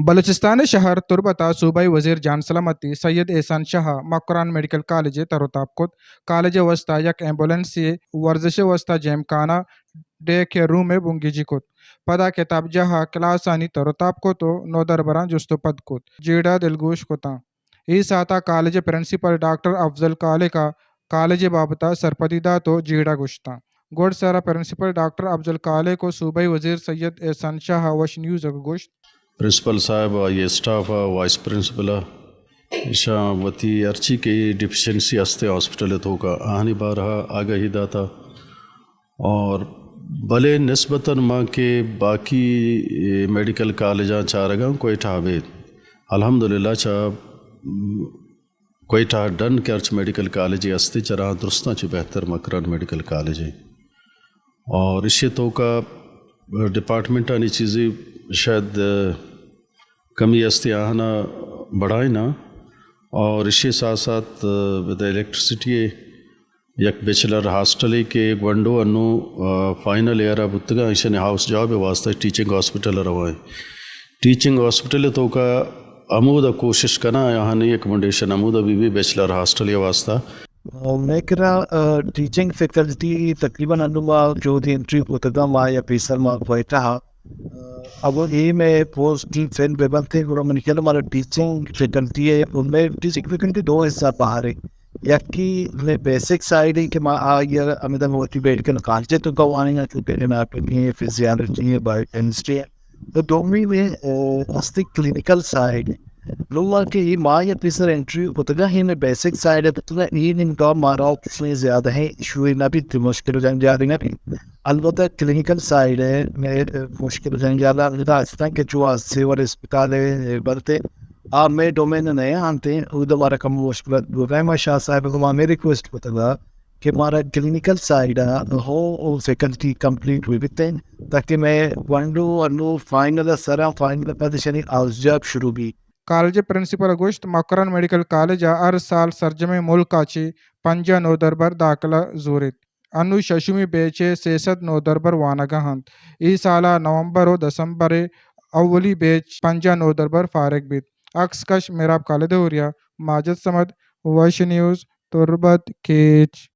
بلوچستان ءِ شہر تربت ءَ صوبائی وزیر جان سلامتی سید احسان شاہ ءَ مکران میڈیکل کالج ءِ تر ءُ تاب کت۔ کالج ءِ واستہ یک ایمبولینسے، ورزش ءِ واستہ جیم خانہ، ڈے کیئر روم ءِ بنگیجی کت۔ پدا کتابجاہ ءَ کلاسانی تر ءُ تاب کت ءُ نودربراں جست ءُ پد کت، جیڑہ دلگوش کتاں۔ اے ساعت ءَ کالج ءِ پرنسپل ڈاکٹر افضل خالق ءَ کالج ءِ بابت ءَ سرپدی دات ءُ جیڑہ گوشتاں۔ گڈ سر ءَ پرنسپل ڈاکٹر افضل خالق ءُ صوبائی وزیر سید احسان شاہ ءَ وش نیوز ءَ گوشت۔ پرنسپل صاحب ءُ آئی اسٹاف ءَ، وائس پرنسپل ءَ، ایشاں وتی ہرچی کہ ڈیفیشنسی ہست ایں ہاسپٹل ءِ توکا، آہانی بارہ ءَ آگاہی داتا۔ اور بلے نسبتاً ما کہ باقی، اے، میڈیکل کالجاں چارگاں کوئٹہ ءَ بیت، الحمدللہ چہ، م، کوئٹہ ڈن کہ ہرچ میڈیکل کالجے ہستے، چراں درستاں چہ بہتر مکران میڈیکل کالج ایں۔ اور ایشی توکا ڈپارٹمنٹانی چیزے شاید، آ، کمی ہستے، آہانا بڑھائیناں۔ اور ایشی ساتھ ساتھ، آ، بدا الیکٹریسٹی ءِ یک بیچلر ہاسٹلے کہ گونڈو انو، آ، فائنل ایئر ءَ بوتگاں، ایشانی ہاؤس جاب ءِ واستہ ٹیچنگ ہاسپٹل ءَ روائیں۔ ٹیچنگ ہاسپٹل ءِ توکا ہمودا کوشش کناں، آہانی اکوموڈیشن ہمودا بہ بی بیچلر ہاسٹل ءِ واستہ۔ مئے کرا، آ، ٹیچنگ فیکلٹی تقریباً انو ما جو دی انٹرویو کتگا، ما یا پیسر ما کوئٹہ ءَ، آ، اگو اے مئے پوسٹ فل بہ بنتے، گڑا منی خیال ءَ مارا ٹیچنگ فیکلٹی ءِ، مئے ٹیچنگ فیکلٹی دو حصہ پہرے۔ یکی مئے بیسک سائیڈ ایں کہ ما آئی ءَ ہمدا وتی میڈیکل کالج ءِ توکا وانینگا، چونکہ اناٹومی ایں، فزیالوجی ایں، بایو کیمسٹری ایں۔ تو دومی مئے، آ، ہستی کلینیکل سائیڈ۔ نوں ما کہ اے ما یا پیسر انٹرویو کتگا، اے مئے بیسک سائیڈ ءِ کتگا، اے نمگا مارا کسیں زیادہ ایں ایشو نہ بیت، مشکل و جنجال نہ بیت۔ البتہ کلینیکل سائیڈ ءِ مئے مشکل و جنجال ہمدا ہستاں کہ چو سول اسپتال ءِ بنتے، آ مئے ڈومین ءَ نہ انت، اودا مارا کم مشکلات بوگا۔ ما شاہ صاحب ءَ گوں ہمے ریکویسٹ کتگا کہ مارا کلینیکل سائیڈ ءَ ہو، او فیکلٹی کمپلیٹ بہ بیتیں، تاکہ مئے گونڈو انو فائنل ءِ سرا، فائنل ءَ پد ایشانی ہاؤس جاب شروع بی۔ کالج ءِ پرنسپل ءَ گوشت، مکران میڈیکل کالج ءَ ہر سال سرجمیں ملک ءَ چہ پنجاہ نودربر داخلہ زوریت۔ انو ششمی بیچ ءِ سئے سد نودربر وانگ ءَ انت۔ اے سال ءَ نومبر و دسمبر ءِ اولی بیچ پنجاہ نودربر فارغ بیت۔ عکس کش مہراب خالد ہوریا، ماجد صمد، وش نیوز، تربت، کیچ۔